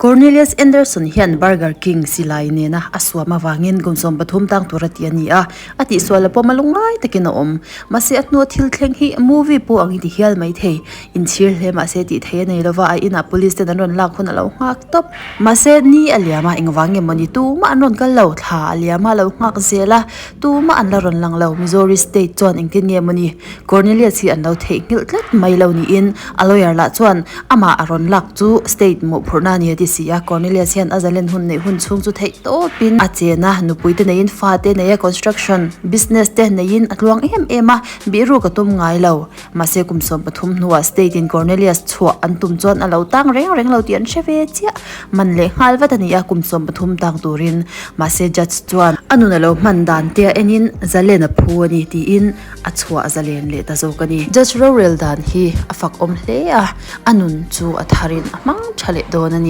Cornelius Anderson hian Burger King silai nena a suam avangin kum 13 tang tur a ti a ni a, a tihsual a pawm a lungngai takin a awm. Mahse a hnua thil thleng hi movie pawh ang i ti hial mai thei. Inchhir hle mahse tih theih a nei lova, a inah police ten an rawn lak hun a lo nghak tawp. Mahse ni a liam a, engvang nge mawni tumah an rawn kal lo, thla a liam a, a lo nghak zel a, tumah an la rawn lang lo. Missouri State chuan engtin nge mawni Cornelius hi an lo theihnghilh tlat mai lo niin a lawyer lah chuan amah a rawn lak chu state mawhphurhna a ni a ti si a. Cornelius hian a zalen hun neih hun chhung chu theih tawpin a chen a, nupui te neiin fa te nei a, construction business te neiin a tluang em em a, bihruk a tum ngai lo. Mahse kum 13 hnuah state in Cornelius chhuah an tum chuan a lo tang reng reng lo tih an hre ve chiah. Man leh nghal vat a ni a, kum 13 tang turin. Mahse judge chuan a nun a lo hman dan te a enin zalen a phu a ni tiin a chhuah zalen leh ta zawk a ni. Judge rorel dan hi a fak awm hle a, a nun chu a tharin a hmang tha leh dawn a ni.